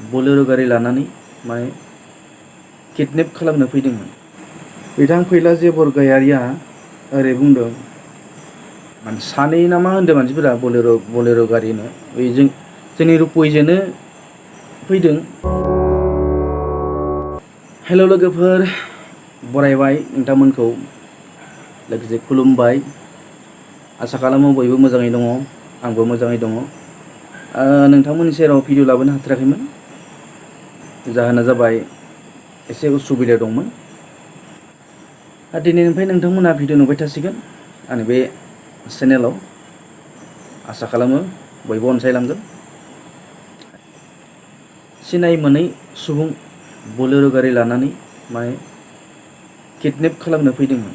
बोलेर' गारि लानानै माने किडनेप खालामनो फैदोंमोन। बिथां फैलाजे बरगयारिया ओरै बुंदों, माने सानै ना मा होनदों मानसिफोरा बोलेर' गारिनो बेजों जोंनि रुपयजोंनो फैदों। हेल' लोगोफोर, बरायबाय नोंथांमोनखौ, लोगोसे खुलुमबाय। आसा खालामो बयबो मोजाङै दङ, आंबो मोजाङै दङ। नोंथांमोननि सेराव भिडिअ लाबोनो हाथाराखैमोन, जाहोना जाबाय एसे उसुबिदा दंमोन। दिनैनिफ्राय नोंथांमोनहा भिडिअ नुबाय थासिगोन आंनि बे चेनेलाव। आसा खालामो बयबो अनसायलांगोन। सिनाय मोनै सुबुं बोलेर' गारि लानानै माने किडनेप खालामनो फैदोंमोन।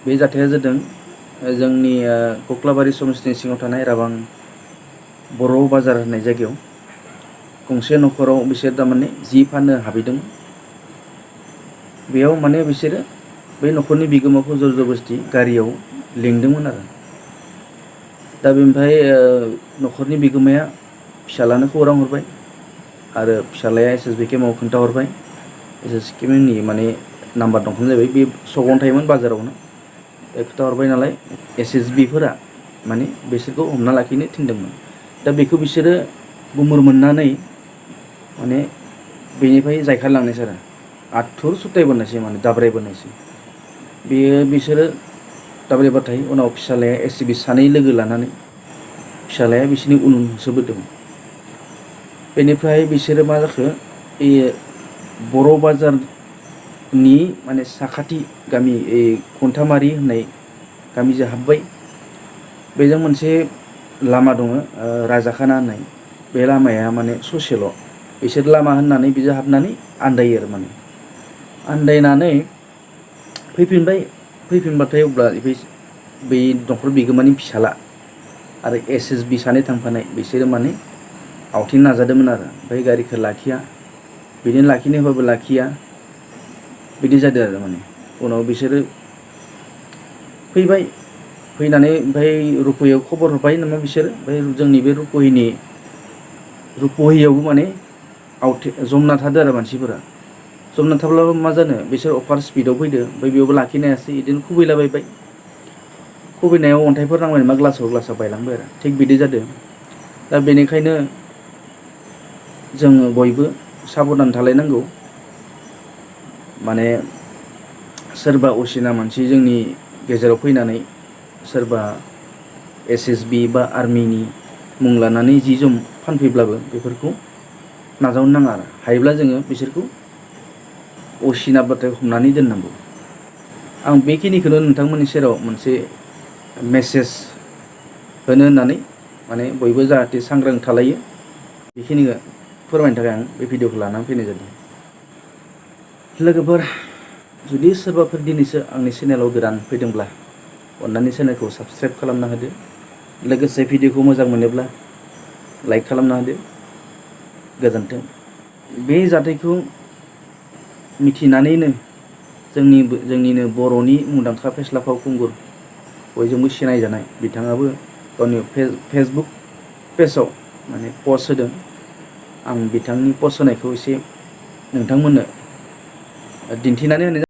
बे जाथाया जादों जोंनि कक्लाबारि समस्तिनि सिङाव थानाय राबां बर' बाजार होननाय जायगायाव। गंसे न'खराव बिसोर थारमाने जि फाननो हाबैदों। बेयाव माने बिसोरो बे न'खरनि बिगोमाखौ जर जबस्ति गारियाव लिंदोंमोन आरो। दा बेनिफ्राय न'खरनि बिगोमाया फिसालानो खौरां हरबाय आरो फिसालाया SSB केम्पआव खोन्थाहरबाय। SSB केम्पनि माने नाम्बार दंखायो जाहैबाय, बे सगावनो थायोमोन बाजारावनो। खोन्थाहरबाय नालाय SSB फोरा माने बिसोरखौ हमना लाखिनो थिनदोंमोन। दा बेखौ बिसोरो गुमुर मोननानै माने बेनिफ्राय जायखारलांनायसै आरो आथुर सुथायबोनायसै, माने दाब्रायबोनायसै। बेयो बिसोरो दाब्रायबाथाय उनाव फिसालाया SSB सानै लोगो लानानै फिसालाया बिसोरनि उन होसोबोदों। बेनिफ्राय बिसोरो मा जाखो, बे बर' बाजारनि माने साखाथि गामि खन्थामारि होननाय गामिजों हाबबाय। बेजों मोनसे लामा दङ, राजाखाना होननाय। बे लामाया माने ससेल'। बिसोर लामा होननानै बिजों हाबनानै आन्दायो आरो माने। आन्दायनानै फैफिनबाय। फैफिनबाथाय अब्ला बै न'खर बिगोमानि फिसाला आरो SSB सानै थांफानाय बिसोरो माने आवथेनो नाजादोंमोन आरो। ओमफ्राय गारिखौ लाखिया, बिदिनो लाखिनो होबाबो लाखिया, बिदि जादों आरो माने। उनाव बिसोरो फैबाय, फैनानै ओमफ्राय रुपहियाव खबर हरबाय नामा बिसोरो। ओमफ्राय जोंनि बे रुपहियावबो माने जमना थादो आरो मानसिफोरा। जमना थाब्लाबो मा जानो, बिसोर अभार स्पिडाव फैदो, ओमफ्राय बेयावबो लाखिनो हायासै, बिदिनो खुबैलाबायबाय। खुबैनायाव अन्थाइफोर नांबाय नामा ग्लासा बायलांबाय आरो, थिग बिदि जादों। दा बेनिखायनो जोङो बयबो साबधान थालायनांगौ। माने सोरबा असिना मानसि जोंनि गेजेराव फैनानै सोरबा SSB बा आर्मिनि मुं लानानै जि जोम फानफैब्लाबो बेफोरखौ नाजावनो नाङा आरो। हायोब्ला जोङो बिसोरखौ असिनाबाथाय हमनानै दोननांगौ। आं बेखिनिखौनो नोंथांमोननि सेराव मोनसे मेसेज होनो होननानै, माने बयबो जाहाथे सांग्रां थालायो, बेखिनिखौ फोरमायनो थाखाय आं बे भिडिअखौ लानानै फैनाय जादों। लोगोफोर, जुदि सोरबाफोर दिनैसो आंनि चेनेलाव गोदान फैदोंब्ला अन्नानै चेनेलखौ साबस्क्राइब खालामना होदो। लोगोसे भिडिअखौ मोजां मोनोब्ला लाइक खालामना होदो। गोजोन्थों। बे जाथायखौ मिथिनानैनो जोंनिनो बर'नि मुंदांखा फेस्ला फावखुंगुर, बयजोंबो सिनायजानाय बिथाङाबो गावनि फेसबुक पेजाव माने पस्ट होदों। आं बिथांनि पस्ट होनायखौ एसे नोंथांमोननो दिन्थिनानै होनाय